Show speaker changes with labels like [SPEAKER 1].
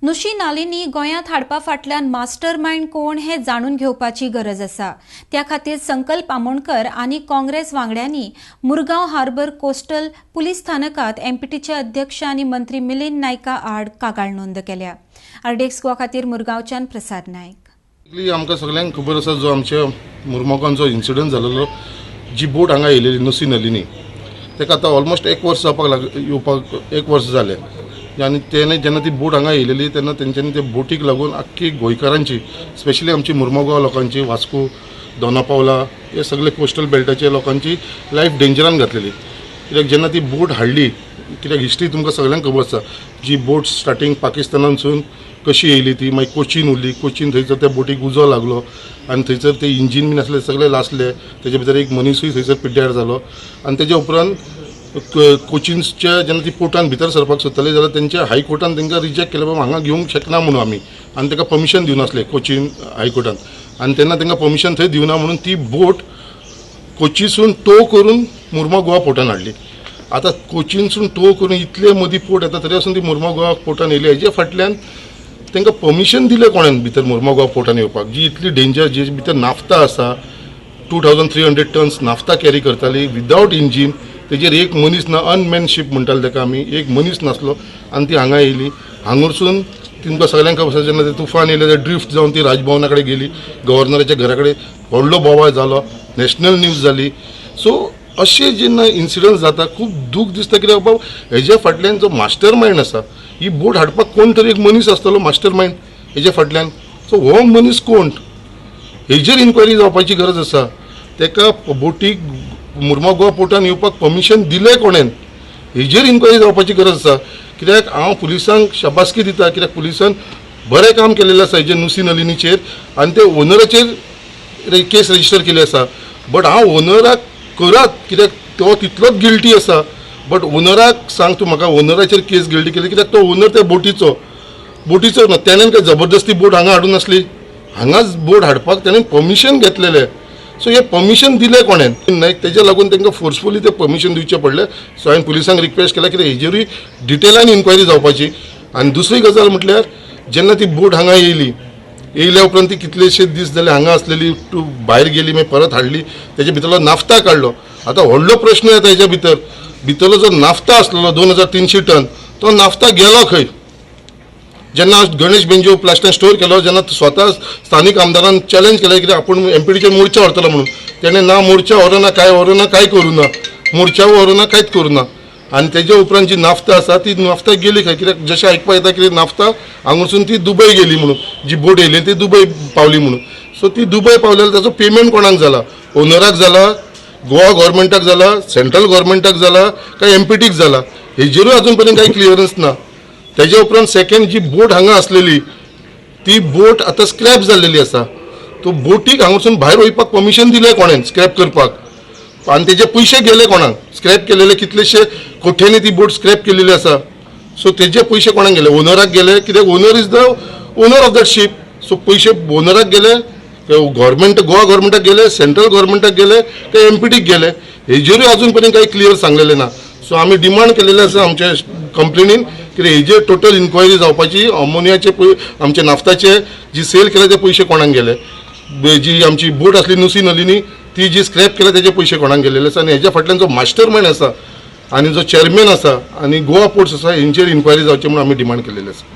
[SPEAKER 1] नुशी नालिनी गोंयांत हाडपा फाटल्यान मास्टर मायंड कोण हें जाणून घेवपाची गरज आसा. त्या खातीर संकल्प आमोणकर आनी काँग्रेस वांगड्यांनी मुरगांव हार्बर कोस्टल पुलीस स्थानकात एमपीटीचे अध्यक्ष आनी मंत्री मिलिंद नायका आड कागाळ नोंद केल्या. आरडीएक्स गोवा खातीर मुरगांवच्यान प्रसाद नायक.
[SPEAKER 2] बेसिकली आमकां सगळ्यांक खबर आसा, जो आमच्या मुरमोगांचो इन्सिडंट जालेलो, जी बोट हांगा येयलेली नुसी नलिनी, ताका आतां ऑलमोस्ट एक वर्स जावपाक लाग येवपाक एक वर्स जालें. आनी तेणे जेन्ना ती बोट हांगा येयलेली तेन्ना तेंच्यांनी ते बोटीक लागून आख्खी गोंयकारांची, स्पेशली आमची मुरमोगांव लोकांची, वास्को, दोना पावला हे सगळे कोस्टल बेल्टाचे लोकांची लायफ डेंजरान घातलेली. कित्याक जेन्ना ती बोट हाडली, कित्याक हिस्ट्री तुमकां सगळ्यांक खबर आसा, जी बोट स्टार्टींग पाकिस्तानांतसून कशी येयली, ती मागीर कोचीन उरली, कोचीन थंयसर त्या बोटीक उजो लागलो आनी थंयसर ते इंजीन बीन आसले सगळे लासले. तेजे भितर एक मनिसूय थंयसर पिड्ड्यार जालो. आनी तेज्या उपरांत कोचीनच्या जेन्ना ती पोर्टान भितर सरपाक सोदताली जाल्यार तेंच्या हायकोर्टान तांकां रिजेक्ट केलें, बाबा हांगा घेवंक शकना म्हणून आमी. आनी ताका परमिशन दिवनासले कोचीन हायकोर्टान. आनी तेन्ना तांकां परमिशन थंय दिवना म्हणून ती बोट कोचीसून टो करून मुर्मो गोवा पोर्टान हाडली. आतां कोचीनसून टो करून इतले मदीं पोर्ट येता तरी आसून ती मुर्मो गोवा पोर्टान येयली. हेजे फाटल्यान तांकां परमिशन दिलें कोणेन भितर मुर्मो गोवा पोर्टान येवपाक, जी इतली डेंजर, जी भितर नाफ्ता आसा, 2300 tons naphtha carry करताली विदावट इंजीन, तेजेर एक मनीस ना, अनमॅन शीप म्हणटाले ताका आमी, एक मनीस नासलो आनी ती हांगा येयली. हांगासून तुमकां सगळ्यांक खबर आसा, जेन्ना ते तुफान येयलें ते ड्रिफ्ट जावन ती राजभवना कडेन गेली, गव्हर्नराच्या घरा कडेन, व्हडलो बोवाळ जालो, नॅशनल न्यूज जाली. सो अशे जेन्ना इन्सिडंट जाता खूब दूख दिसता, कित्याक बाबा हेज्या फाटल्यान जो मास्टर मायंड आसा, ही बोट हाडपाक कोण तरी एक मनीस आसतलो मास्टर मायंड हेज्या फाटल्यान. सो हो मनीस कोण हेजेर इन्क्वायरी जावपाची गरज आसा. तेका बोटीक मुर्मो गोवा पोर्टान येवपाक परमिशन दिलें कोणेन हेजेर इन्क्वायरी जावपाची गरज आसा. कित्याक हांव पुलिसांक शाबासकी दिता, कित्याक पुलिसान बरें काम केलेलें आसा हेजेर, नुसी नलिनीचेर, आनी ते ओनराचेर केस रजिस्टर केली आसा. बट हांव ओनराक करात, कित्याक तो तितलोच गिल्टी आसा. बट ओनराक सांग तूं म्हाका, ओनराचेर केस गिल्टी केली कित्याक तो ओनर त्या बोटीचो ना. तेणेन काय जबरदस्ती बोट हांगा हाडून नासली, हांगाच बोट हाडपाक तेणेन परमिशन घेतलेलें. सो हें परमिशन दिलें कोणेन नायक, तेज्या लागून तांकां फोर्सफुली तें परमिशन दिवचें पडलें. सो हांवें पुलिसांक रिक्वेस्ट केला कित्याक हेजेरूय डिटेलान इन्क्वायरी जावपाची. आनी दुसरी गजाल म्हटल्यार जेन्ना ती बोट हांगा येयली, येयल्या उपरांत ती कितलेशे दीस जाले हांगा आसलेली, टू भायर गेली, मागीर परत हाडली, तेजे भितरलो नाफ्ता काडलो. आतां व्हडलो प्रश्न येता, हेज्या भितरलो जो नाफ्ता आसलेलो 2300 टन, तो नाफ्ता गेलो खंय? जेन्ना गणेश बेंजो प्लास्टान स्टोर केलो, जेन्ना स्वता स्थानीक आमदारान चॅलेंज केलें कित्याक आपूण एमपीटीचेर मोर्चा व्हरतलो म्हणून, तेणें ना मोर्चा व्हरूना, काय व्हरूना, काय करूं ना, मोर्चा व्हरूना, कांयच करूं ना. आनी तेज्या उपरांत जी नाफ्ता आसा ती नाफ्ता गेली खंय? कित्याक जशें आयकपाक येता कितें नाफ्ता हांगासून ती दुबय गेली म्हणून, जी बोट येयली ती दुबय पावली म्हणून. सो ती दुबय पावली जाल्यार ताचो पेमेंट कोणाक जाला? ओनराक जाला, गोवा गव्हर्मेंटाक जाला, सेंट्रल गव्हर्मेंटाक जाला, काय एमपीटीक जाला? हेजेरूय अजून पर्यंत कांय क्लियरन्स ना. तेज्या उपरांत सेकंड, जी बोट हांगा आसलेली ती बोट आतां स्क्रॅप जाल्लेली आसा. तो बोटीक हांगासून भायर वयपाक परमिशन दिलें कोणेन स्क्रॅप करपाक? आनी तेजे पयशे गेले कोणाक? स्क्रॅप केलेले कितलेशे कोट्यांनी ती बोट स्क्रॅप केलेली आसा. सो तेजे पयशे कोणाक गेले? ओनराक गेले, कित्याक owner is the owner of that ship. So पयशे ओनराक गेले, गव्हर्मेंट गोवा गव्हर्मेंटाक गेले, सेंट्रल गव्हर्मेंटाक गेले, काय एमपीटीक गेले? हेजेरूय अजून पर्यंत काही क्लियर सांगलेलें ना. सो आमी डिमांड केलेले आसा आमच्या कंप्लेनीन कित्याक हेजेर टोटल इन्क्वायरी जावपाची. अमोनियाचे पय, आमचे नाफ्ताचे जी सेल केले ते पयशे कोणाक गेले? जी आमची बोट आसली नुसी नलिनी, ती जी स्क्रॅप केल्या तेजे पयशे कोणाक गेलेले आसा? आनी हेज्या फाटल्यान जो मास्टर मायंड आसा आनी जो चेअरमॅन आसा आनी गोवा पोर्ट्स आसा, हेंचेर इन्क्वायरी जावची म्हणून आमी डिमांड केलेली आसा.